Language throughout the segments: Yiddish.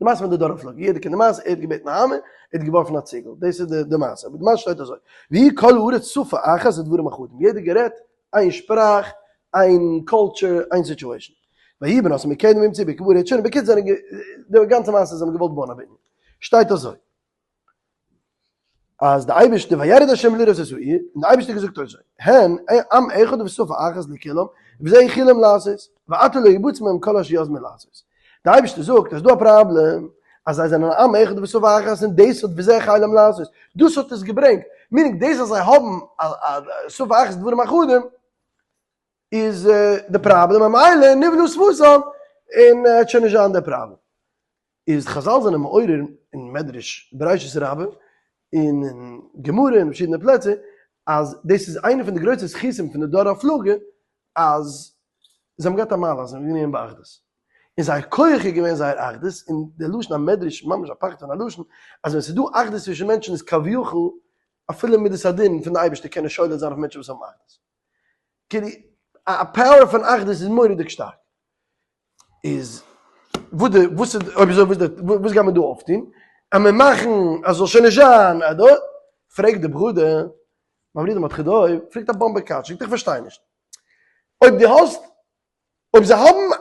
די מעשה פון די דור הפלגה, יעדער קען די מעשה, ער האט געבעטן א האמער, ער האט געווארפן א ציגל, דאס איז די מעשה, אבער די מעשה שטייט אזוי, ויהי כל הארץ שפה אחת ודברים אחדים, יעדער גערעדט איין שפראך, איין culture, איין situation. ויהי בנסעם מקדם וימצאו בקברי עת בקיצור זענען די גאנצע מעשה זיי האבן געוואלט בויען א בנין, שטייט אזוי. אז די אייבערשטער וירד ה' לראות את העיר, און די אייבערשטער האט געזאגט אזוי, הן עם אחד ושפה אחת לכולם, וזה חילם לעשות, ועתה לא יבוץ מהם כל אשר יזמו לעשות. די אייבערשטער זאגט אז דא א פראבלעם, אז זיי זענען עם אחד ושפה אחת און דאס האט וזה חילם לעשות, דאס האט עס געברענגט, meaning דאס אז זיי האבן א שפה אחת דברים אחדים, איז די פראבלעם, ממילא נבלעה שפתם, און עט שוין נישט זיין די פראבלעם. איז חזל זענען מעורר אין מדרש בראשית רבה און אין גמרא און פארשידענע פלעצער אז דאס איז איינע פון די גרויסע זכותים פון די דור הפלגה אז זיי האבן געהאט א מעלה אז זיי זענען געווען באחדות און זייער כח איז געווען זייער אחדות און די לשון המדרש ממש א פחד פון א לשון אז ווען ס'איז דא אחדות צווישן מענטשן איז כביכול אפילו מידת הדין פון די אייבערשטער קען נישט שולט זיין אויף מענטשן וואס האבן אחדות. כאילו א power פון אחדות איז מורא'דיג שטארק. איז וואס די וואס איז אויב אזוי וואס די וואס גייט מען דא אויפטון? אז מען מאכן אז זאל שוין נישט זיין א דא, פרעגט די ברודער, מיין ברודער מרדכי דוב, פרעגט א באמבע קשיא, זאגט איך פארשטיי נישט, אויב דו האסט, אויב זיי האבן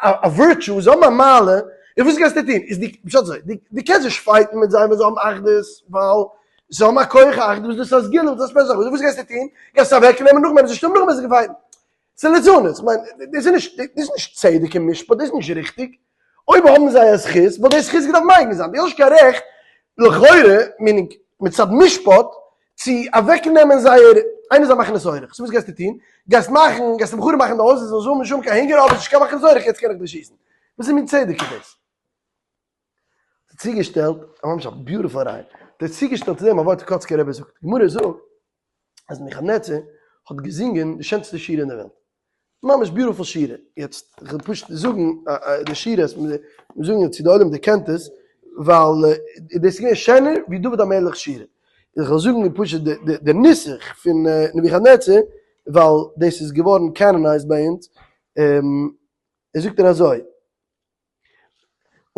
א virtue, זיי האבן א מעלה, איז וואס גייסטו טון? איז די פשט אזוי, דו קענסט נישט fight ן מיט זיי ווען זיי האבן אחדות, ווייל זיי האבן א כח האחדות, דאס איז א סגולה, דאס איז א special זאך, וואס גייסטו טון? גייסט אוועקנעמען נאכדעם ווען זיי שטארבן נאכדעם וועסטו fight ן. ס'איז ליצנות, כ'מיין, דאס איז נישט, דאס איז נישט צדק און משפט, דאס איז נישט ריכטיג. אויב האבן זיי א זכות, וואלט די זכות געדארפט מגין זיין. דו האסט נישט קיין רעכט, לכאורה, meaning, מצד משפט, צו אוועקנעמען זייער, איינער זאל מאכן עס אורח. so וואס גייסטו טון? גייסט מאכן, גייסט אים חרוב מאכן די הויז, עס זאל זאל נישט האבן קיין הונגער, אבער עס איז נישט קיין מכניס אורח, יעצט קען איך דיר שיסן. וואס איז מין צדק איז דאס? צוגעשטעלט, א ממש א beautiful רעיון, דער צוגעשטעלט צו דעם א ווארט קאצקער רבי זאגט, די גמרא זאגט אז נבוכדנצר האט געזינגען די שענסטע שירה אין די וועלט, ממש beautiful שירה, יעצט איך וועל פשוט זאגן די שירה, מיר זאגן צו די עולם דערקענט עס, ווייל דאס איז געווען שענער ווי דוד המלך שירה, איך וועל זאגן פשוט די נוסח פון נבוכדנצר, ווייל דאס איז געווארן canonized ביי אונז, ער זאגט ער אזוי.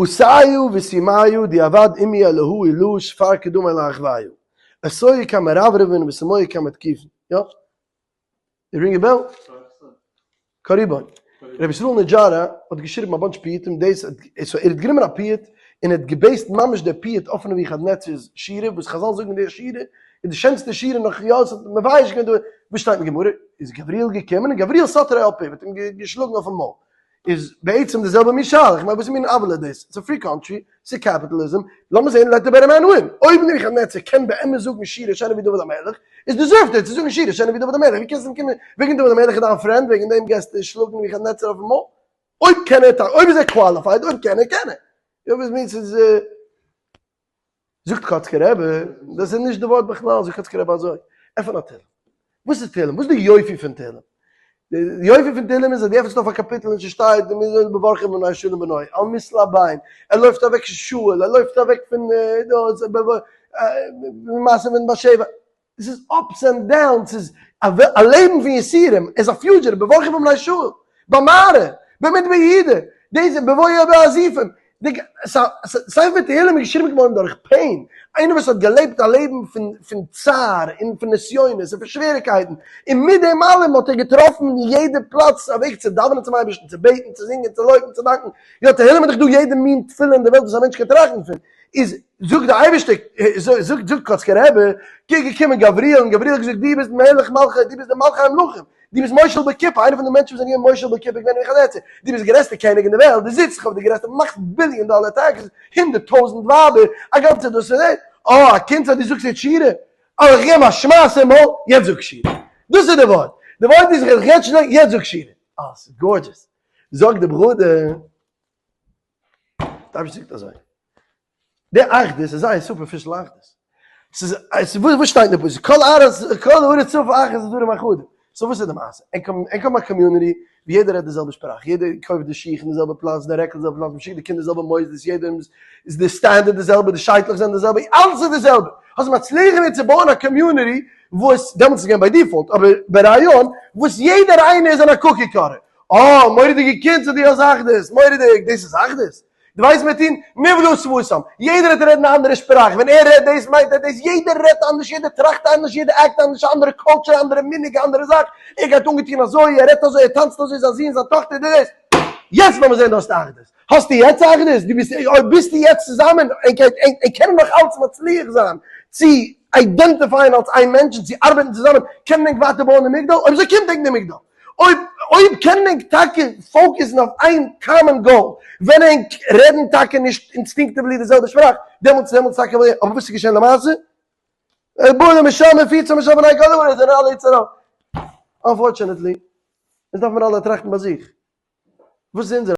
עשיו וסימיו די עבד עמי אלוהו אלוה שפר קדמי לאחוויו עשוי כמה רברבין וסמוי כמה תקיפין יא? די ring a bell? קריבון. רבי ישראל נג'ארה האט געשריבן א bunch פיוטים דאס so ער האט גענומען א פיוט און ער האט גע base ט ממש די פיוט אויף נבוכדנצר'ס שירה וואס חזל זאגן די שירה איז די שענסטע שירה נאך יא עס האט מבייש געווען דא וואס שטייט אין גמרא איז גבריאל געקומען און גבריאל סטרו על פיו האט אים געשלאגן אויפן מויל איז בעצם די זעלבע מין שאלה, איך מיין וואס איז מין עוולה דאס? ס'איז א free country, ס'איז קעפיטאליזם, לאמיר זעהן let the better man win, אויב נבוכדנצר קען באמת זאגן שירה שענער ווי דוד המלך, איז deserve ט ער צו זאגן שירה שענער ווי דוד המלך, ווי קענסטו אים קומען וועגן דוד המלך איז דיין friend וועגן דעם גייסטו שלאגן נבוכדנצר אויפן מויל? אויב קען ער טאקע, אויב איז ער qualified, אויב קען ער קען ער, יא וואס מיינט ס'איז. זאגט קאצקער רבי, דאס איז נישט די ווארט בכלל, זאגט קאצקער רבי אזוי, עפען א תהלים. וואס איז תהלים? וואס איז די יופי פון תהלים? די יופי פון תהלים איז אז דו עפענסט אויף א קאפיטל און ס'שטייט מברכים בני שלום בנו, על מסלע ביין, ער לויפט אוועק שאול, ער לויפט אוועק פון דאס, מעשה פון בת שבע. עס איז ups and downs, ס'איז א לעבן פון יסורים, ער איז א fugitive, בברחו מפני שאול, במערה, במדבר יהודה, דאס איז בבואו בהזיפים, ספר תהילים איז געשריבן געווארן דורך pain, איינער וואס האט געלעבט א לעבן פון צער און פון נסיונות און פון שוועריקייטן, און מיט דעם אלעם האט ער געטראפן אין יעדע פלאץ א וועג צו דאווענען צום אייבערשטן, צו בעטן, צו זינגען, צו לויבן, צו דאנקען, יא תהילים איז דאך דא יעדע מין תפילה אין די וועלט וואס א מענטש קען טראכטן פון, איז זאגט די אייבערשטער, זאגט זאגט קאצקער רבי, קוק געקומען גבריאל און גבריאל האט געזאגט דו ביסט מלך מלכי, דו ביסט דער מלכי המלכים, דו ביסט מושל בכיפה, איינער פון די מענטשן וואס זענען געווען מושל בכיפה איז געווען נבוכדנצר, דו ביסט די גרעסטע קעניג אין די וועלט, דו זיצט זיך אויף די גרעסטע, מאכסט ביליאן דאלער taxes, 100,000 ווייבער, א גאנצע דאס און דאס, אה א קינד אז דו זאגסט יעצט שירה, אה איך געב א שמייס אין מויל, יעצט זאג שירה. דאס איז די ווארט, די ווארט איז איך רעד שנעל, יעצט זאג שירה. אה ס'איז gorgeous. זאגט די ברודער. די אייבערשטער זאגט אזוי, די אחדות איז זייער superficial אחדות, ס'איז וואס שטייט אין די פסוק, כל הארץ כל הארץ שפה אחת ודברים אחדים, so וואס איז די מעשה, ענק האבן א community ווי יעדער רעדט די זעלבע שפראך, יעדער קויפט די שיך אין די זעלבע פלאץ, די רעקל די זעלבע פלאץ, מ'שיקט די קינדער די זעלבע מוסדות, יעדער איז די standard די זעלבע, די שייטלעך זענען די זעלבע, אלעס איז די זעלבע, האסט מצליח געווען צו בויען א community וואס, דעמאלטס איז געווען by default, אבער ברעיון, וואס יעדער איינער איז אן א cookie cutter, אה, מורא'דיגע קינד צו דיר אז אחדות, מורא'דיג, דאס איז אחדות? דו ווייסט וואס מיר טון? נבלעו שפתם, יעדער וועט רעדן א אנדערע שפראך, ווען ער רעדט דאס מיינט ער דאס, יעדער רעדט אנדערש, יעדער טראכט אנדערש, יעדער act אנדערש, אנדערע culture, אנדערע מנהג, אנדערע זאך, ער גייט אנגעטון אזוי, ער רעדט אזוי, ער טאנצט אזוי, זיין זון, זיין טאכטער, דאס, יעצט לאמיר זען דו האסט אחדות. האסטו יעצט אחדות? דו ביסט, אויב ביסטו יעצט צוזאמען, און קענען נאך אלץ מצליח זיין צו identify ען אלס איין מענטש און צו ארבעטן צוזאמען, קענען ענק ווייטער בויען די מגדל? אויב אזוי קומט ענק די מגדל. אויב אויב קענען ענק טאקע focus ן אויף איין common goal, ווען ענק רעדן טאקע נישט instinctively די זעלבע שפראך, דעמאלטס דעמאלטס טאקע אבער וואס איז געשען למעשה? בואו משם הפיצו משם בני כל הארץ זענען אלע איצט ארויף. Unfortunately, דאס דארף מען אלע טראכטן ביי זיך. וואס איז אונזער.